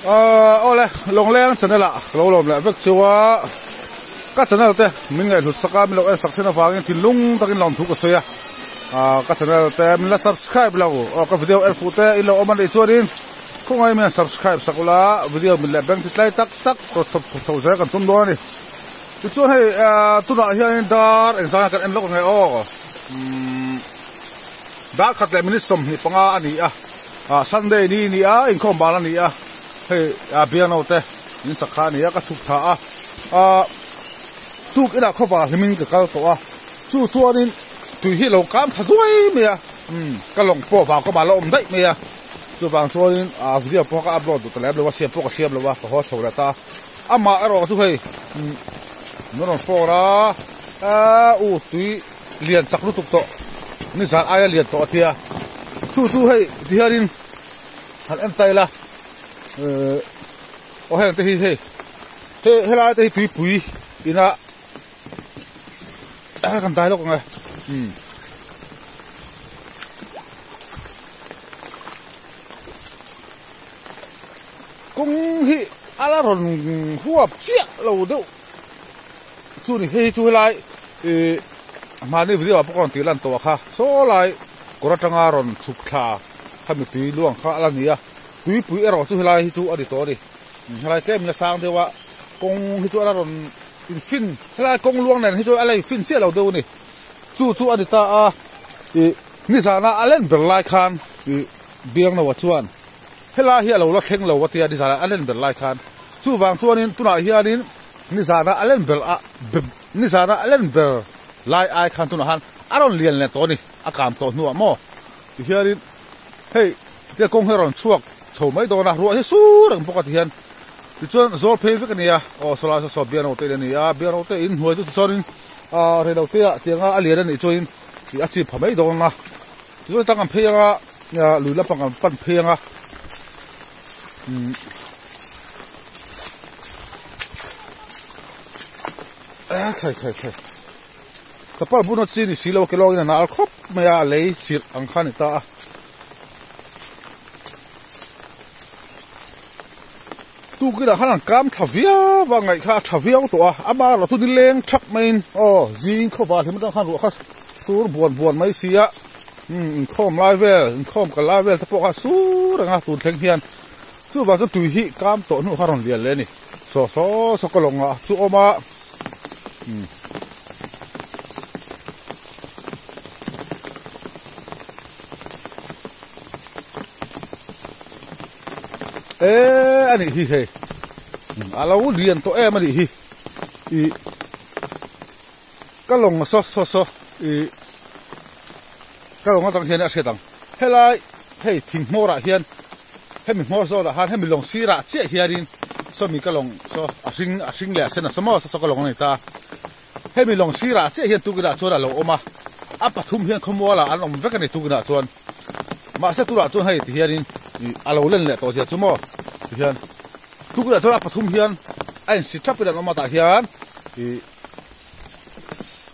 Awle Lawngleng channel ah ka lo lawm leh vek chu a, ka channel te min ngaihhlut sak a, min lo en sak thin avangin thinlung takin lawmthu ka sawi a, ka channel te min la subscribe lo aw ka video en fuh te in lo awm a nih chuanin khawngaih min han subscribe sak ula video min leh bank ti tlai tak tak rawn chhawp chho chho zel kan tum dawn a ni. Tichuan hei tunah hianin dar engzang kan en lawk ang e aw dar khat leh minute 25 a ni a. Ah Sunday ni ni a inkhawm bal a ni a hei ah biang no te in sak kha a ni a ka chhuk tha a ah tuk inah khawpa hlimin ka kal tawh a chu chuanin tui hi lo kam tha duai mai a umm ka lawng pawh vang kawmah la awm daih mai a chuvang chuanin ah video pawh ka upload duh ta lem lo a siam pawh ka siam lo a ka haw chho leh ta a amah erawh chu hei umm min rawn phone a ah u tui lian chak lutuk tawh nizan aia lian tawh a tia chu chu hei ti hianin han en ta ila ehh aw heng te hi hei he helai te hi tuipui ina ah kan dai lawk ang e umm kawng hi a la rawn huap chiah lo deuh. Chu ni hei chu helai ih mahni video ah pawh ka rawn tih lan tawh a kha saw lai kawr atanga rawn chhuk thla kha mipui luang kha a la ni a tuipui erawh chu helai hi chu a ni tawh a ni helai tlem in a sang deuh a kawng hi chu a la rawn in fin helai kawng luang nen hi chu a la in fin chiah lo deuh a ni chu chu a ni ta a ih nizana a len ber lai khan ih Biangnoa chuan helai hi a lo la thleng lo a tia nizana a len ber lai khan chuvang chuanin tunah hianin. Nizana a len ber a nizana a len ber lai ai khan tunah khan a rawn lian leh tawh a ni, a kam tawh hnuah maw tihianin hei tia kawng hi a rawn chhuak chho mai dawn a, ruah hi sur reng bawk a tihian tichuan zawl phei vek a ni a, aw sawlai saw saw biano te in a ni a, biano te in hnuai chu tichuanin ah reilo te ah tianga a lian a nih chuanin a chip pha mai dawn a, tichuan tang an phei anga lui lampang an pan phei anga. A khai khai khai chapal buna chi ni silo ke lawngin a nal khawp mai a a lei chirh ang kha a ni ta a tukinah khan an kam thla viau a ngaih kha a tha viau tawh a ama erawh chu nileng thak maiin aw zing khawvar hlim atang khan ruah kha sur buan buan mai si a. Umm inkhawm lai vel inkhawm kal lai vel te pawh kha sur reng a tun thleng hian chuvang chuan tui hi kam tawh hnu kha rawn lian leh a ni saw saw saw ka lawng ah chu awm a umm eee a nih hi hei a lo lian tawh em a nih hi ih. Ka lawng saw saw saw ih ka lawng atang hian a hriat ang helai hei thing hmawr ah hian hemi hmawr zawn ah khan hemi lawng sir ah chiah hianin sawmi ka lawng saw a hring a hring leh a sen a saw maw saw saw ka lawng a ni ta hemi lawng sir ah chiah hian tukin ah chuan a lo awm a a pathum hian khawmual ah an awm vek a ni tukin ah chuan mahse turah chuan hei ti hianin ih a lo len leh tawh zia chu maw ti hian tukin ah chuan a pathum hian a insi thap in an awm a tah hian ih.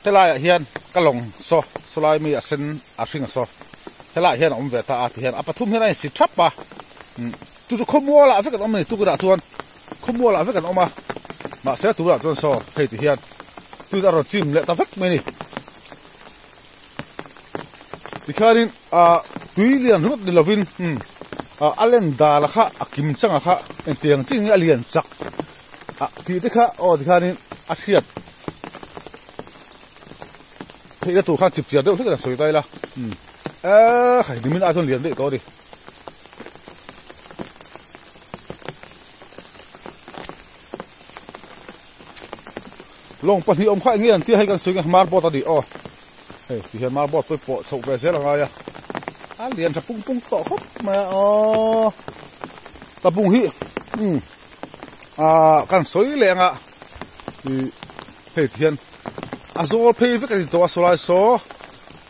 Helaiah hian ka lawng saw sawlai mi a sen a hring a saw helaiah hian a awm ve ta a tihian a pathum hian a insi thap a chu chu khawmualah vek an awm a ni tukinah chuan khawmualah vek an awm a mahse tunah chuan saw hei ti hian tuin a rawn chim leh ta vek mai a ni tikhianin ah tui lian ringawt ni lovin ah a len dala kha a kim changa kha engtiang chin nge a lian chak. Ah tih te kha aw tikhanin a hriat theihna tur khan chip chiar deuh hlek a sawi ta ila umm eee khai nimin ah chuan lian daih tawh a ni. Lawng pahnih awm kha eng nge an tia hei kan sawi nge marboard a ni aw hei ti hian marboard pawh pawh chhoh ve zel a ngai a a lian tha pung pung tawh khawp mai a aw tabung hi umm. Ahh kan sawi leh anga ih hei ti hian a zawl phei vek a ni tawh a sawlai saw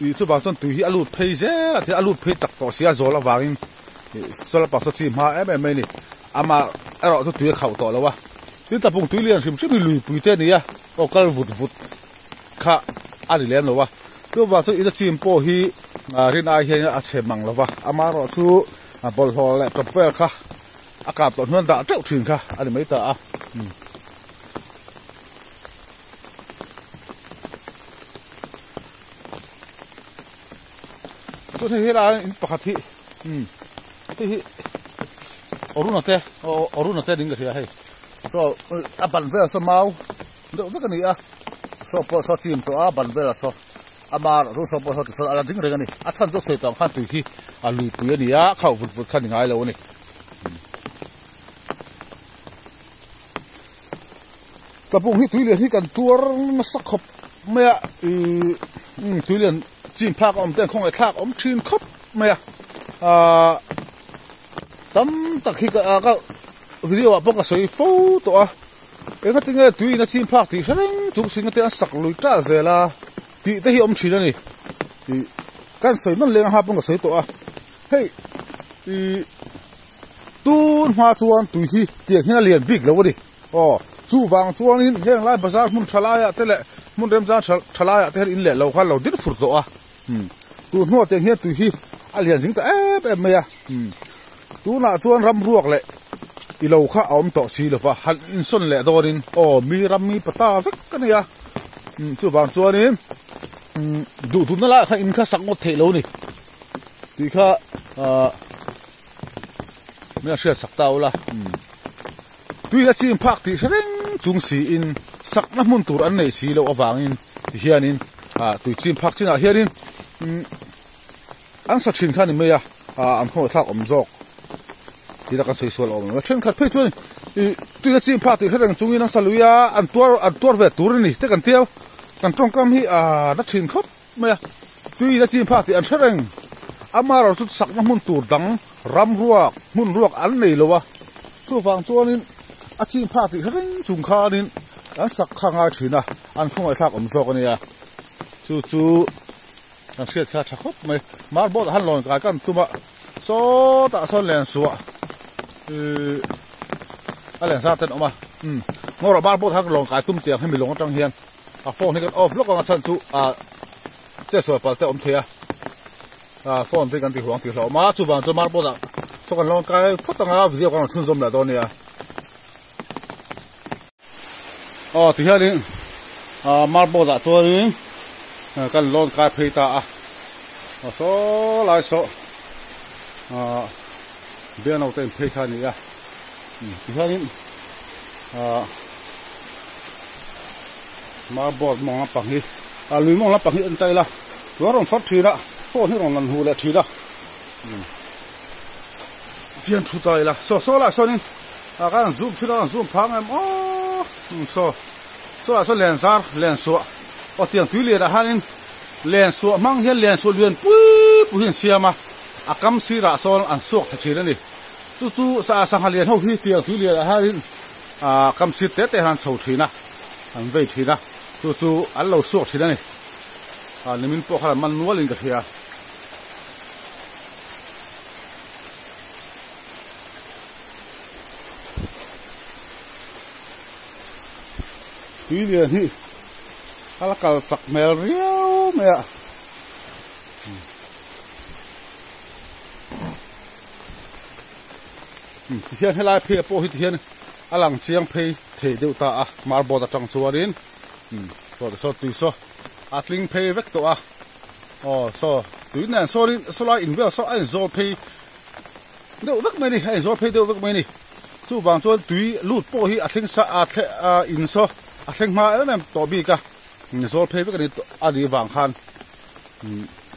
ih chuvang chuan tui hi a lut phei zel a a lut phei chak tawh si a zawl avangin ih saw lampang saw chi hma em em mai a ni amah erawh chu tui a khauh tawh lo a tin tlapung tui lian hrim hrim hi luipui te a ni a aw kal vut vut kha a ni lem lo a chuvang chuan ina chim pawh hi rin ai hian a chhe mang lo va amaherawhchu bawlhhlawh leh tawp vel kha. a kap tawh hnuan dah teuh thin kha a ni mai ta a. Chuan hei helai in pakhat hi hei hi Aruna te Aruna te ding ka hria hei saw a ban vel saw mau deuh vek a ni a saw pawh saw chim tawh a ban velah saw a mar ru saw pawh saw tisawn a la ding reng a ni a chhan chu sawi tawh ang khan tui khi a luipui a ni a khauh vut vut kha ni ngai lo a ni. Tlapung hi tuilian hi kan tuar nasa khawp mai a ihh tuilian chin phak a awm ten khawngaih thlak a awm thin khawp mai a ahh tam tak hi ka video ah pawh ka sawi fo tawh a eng ati nge tui in a chin phak tih hre reng chung singa te an sak lui ṭah zel a tih te hi a awm thin a ni ih kan sawi nawn leng a hma pawn ka sawi tawh a hei ih. Tun hma chuan tui hi tiang hian a lian bik lo a ni. Aw, chuvang chuanin heng lai bazar hmun tha laiah te leh hmun remchang tha laiah te hian in leh lo khan lo din fur tawh a. Umm, tun hnuah tiang hian tui hi a lian zing ta em em mai a. Umm, tunah chuan ram ruak leh i lo kha a awm tawh si lo va, han insawn leh dawnin aw mi ram mi pata vek a ni a. Umm, chuvang chuanin umm duh duhna laiah khan in kha sak ngawt theih lo a ni tih kha ahh. Min a hriat sak ta ula tui a chim phak tih hre reng chung siin sakna hmun tur an neih si loh avangin ti hianin ah tui chim phak chinah hianin an sa thin kha a ni mai a ah an khawngaih thlak awm zawk tih la kan sawi sual awm lo a thenkhat phei chuan ih tui a chim phak tih hre reng chungin an sa lui a an tuar an tuar ve tur a ni te kan tia kan tawngkam hi ah na thin khawp. Mai a, tui in a chim phak tih an hre reng. Amaherawh chu sakna hmun tur dang ram ruak, hmun ruak an nei lo a. Chuvang chuanin a chim phak tih hre reng chung khanin an sak kha ngai thin a, an khawngaihthlak awm zawk a nia. Chu chu kan hriat kha tha khawp mai. Marble ah han lawn kai kan tum a, sawtah sawn len suah ihh a len zar ten a awm a. Umm ngawrah marble ah han lawn kai tum tiang hemi lawng atang hian. A phone hi kan off lawk ang a chhan chu ah che sual palh te a awm thei a ah phone te kan ti huang tih hlauh awm a chuvang chuan marble ah saw kan lo kai phawt ang a video kan rawn chhunzawm leh dawn a nia aw ti hianin ah marble ah chuanin kan lawn kai phei ta a aw saw lai saw ah bialno te in phei kha a ni a ti hianin ah. Marble mawng lampang hi ah lui mawng lampang hi en ta ila tuna rawn far thin a phone hi rawn lan huh leh thin a chian thu ta ila saw saw lah sawnin ah khan an zoom thin a an zoom phang em aw saw saw lah sawn len zar len suah aw tiang tui lian ah hianin len suah hmang hian len suah lian pui pui hi an siam a a kam sirah sawn an suak thla thin a ni chu chu sangha lian ho hi tiang tui lian ah hianin. Ahh kam sir te te hian an chho thin a, an vei thin a, chu chu an lo suak thin a ni. Ah nimin pawh khan an man nualin ka hria. Tui lian hi a la kal chak hmel riau mai a. Tihian helai phei ah pawh hi tihian a lang chiang phei thei deuh ta a marble atang chuanin saw saw tui saw a tling phei vek tawh a aw saw tui nen sawnin sawlai in vel saw a inzawl phei deuh vek mai a ni a inzawl phei deuh vek mai a ni chuvang chuan tui lut pawh hi a thleng sa a thleng a in saw a thleng hma em em tawh bik a zawl phei vek a ni a nih vang khan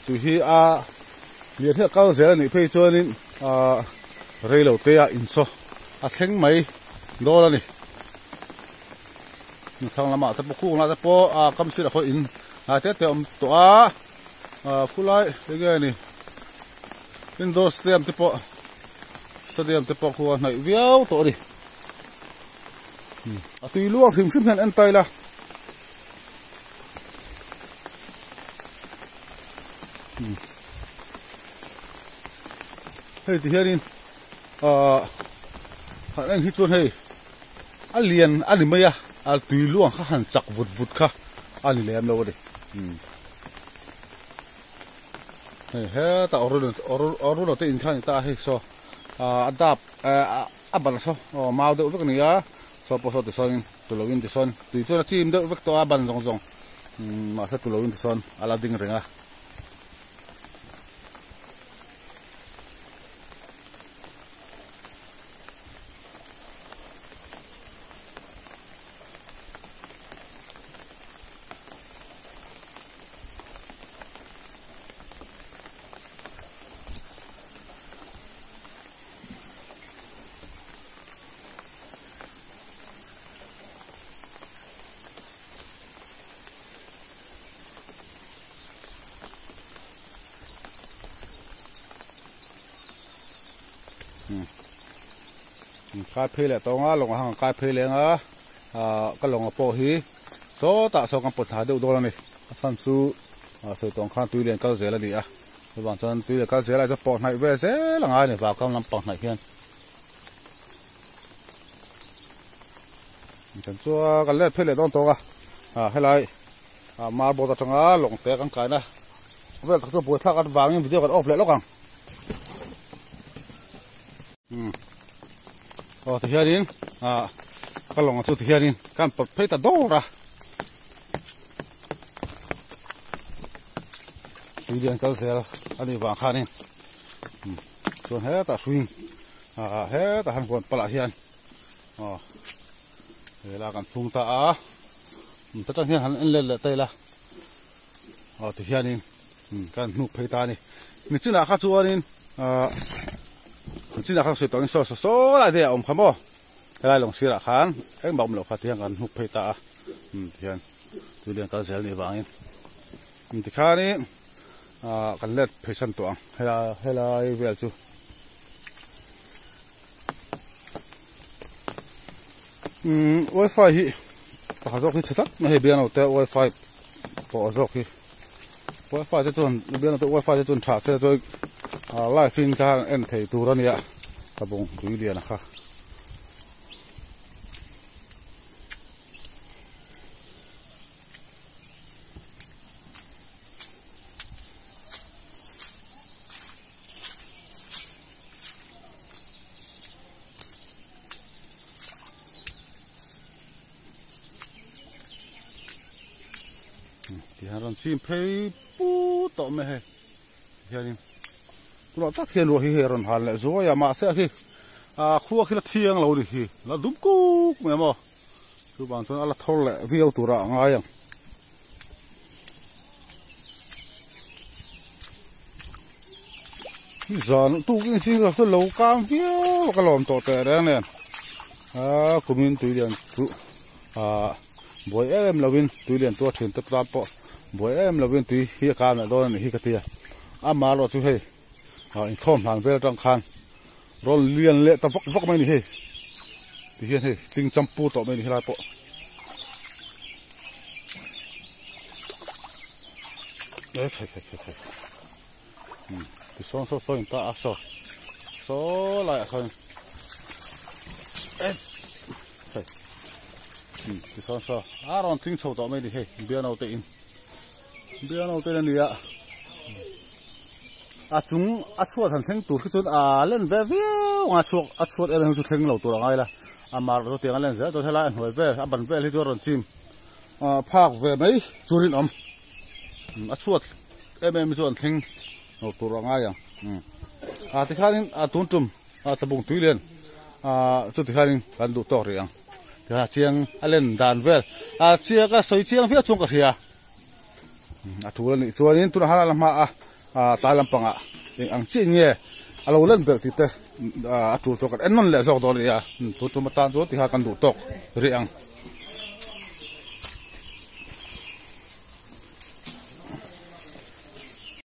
tui hi a. Lian hi a kal zel a nih phei chuanin ahh rei lo te ah insaw a thleng mai dawn a ni. Thlang lamah te pawh khung lah te pawh ah kam sirah khaw in hnai te te a awm tawh a ah khulai enge a ni indoor stadium te pawh stadium te pawh khu a hnaih viau tawh a ni. A tui luang hrim hrim hian en ta ila. Hei ti hianin ahh han en hi chuan hei a lian a ni mai a a tui luang kha han chak vut vut kha a ni lem lo a ni hei hetah Arun Arun te in kha a ni ta a hei saw ahh a dap ahh. a ban saw aw mau deuh vek a ni a saw pawh saw tisawn tuloin tisawn tui chuan a chim deuh vek tawh a ban zawng zawng mahse tuloin tisawn a la ding reng a. Kai phei leh tawng a lawng a hang kai phei leng a ah ka lawng a pawh hi sawtah saw kan pawt thla deuh dawn a ni a chhan chu ah sawi tawng khan tui lian kal zel a ni a chuvang chuan tui lian kal zel ah chuan pawh hnaih ve zel a ngai a ni vau kam lampang hnaih hian. Kan chu kan let phei leh dawn tawk a ah helai ah marble atanga lawng te kan kaina vel tak chu buaithlak at vangin video kan off leh lawk ang um aw tihianin ah ka lawng chu tihianin kan pawt phei ta dawr a tui lian kal zel a nih vang khanin chuan hetah hruing ah hetah han huan palah hian. Aw hela kan phung ta a ta tang hian han en let leh ta ila aw ti hianin kan hnuk phei ta a ni nichinah kha chuanin ah nichinah khan sawi tawhin saw saw saw lai te a awm kha maw helai lawng sirah khan engmah awm loh kha ti hian kan hnuk phei ta a ti hian tuilian kal zel nih vangin tikhanin ah kan let phei san tawh ang helai vel chu. Umm wifi hi pakhat zawk hi chhe tlat mai hei bialnu te wifi pawh zawk hi wifi te chuan bialnu te wifi te chuan tha se chuan ah live in khan en thei tur a nia ka bawng tui lian a kha. Tihian rawn chim phei put tawh mai hei tihianin tunah tak hian ruah hi hei a rawn hal leh zuai a mahse a khi ah khua khi la thiang lo a ni hi la dum kuk mai maw chuvang chuan a la thawr leh viau turah a ngai ang. Zan tukin zing chu lo kang viau a ka lawm tawh teh reng nen a kumin tui lian chu ah buai em lovin tui lian tuar thin te tan pawh buai em lovin tui hi a kang leh dawn a nih hi ka ti a amaherawh chu hei ah inkhawm hlan vel atang khan rawn lian leh ta vak vak mai a ni hei tihian hei tling champu tawh mai a ni helai pawh. Ti sawn saw saw in ta a saw saw lai ah sawn hei ti sawn saw a rawn tling chho tawh mai ni hei biano te in biano te in a ni a a chung a chhuat han thleng tur khi chuan a len ve viau ang a chhuak a chhuat em em hi chu thleng lo tur a ngai la a mar chu tiang a len zel chuan helai a hnuai vel a ban vel hi chu a rawn chim phak ve mai chu rinawm a chhuat em em hi chu an thleng lo tur a ngai ang ah tikhanin ah tun tum ah tlabung tui lian ah chu tikhanin kan duh tawk rih ang tikhan a chiang a len dan vel ah chiang a sawi chiang viau chuan ka hria a tul a nih chuanin tunah khan a la hma a ah tlai lampangah eng ang chiah nge a lo len belh tih te ah a tul chu kan en nawn leh zawk dawn a ni a tun tum atan chuan tikhan kan duh tawk rih ang.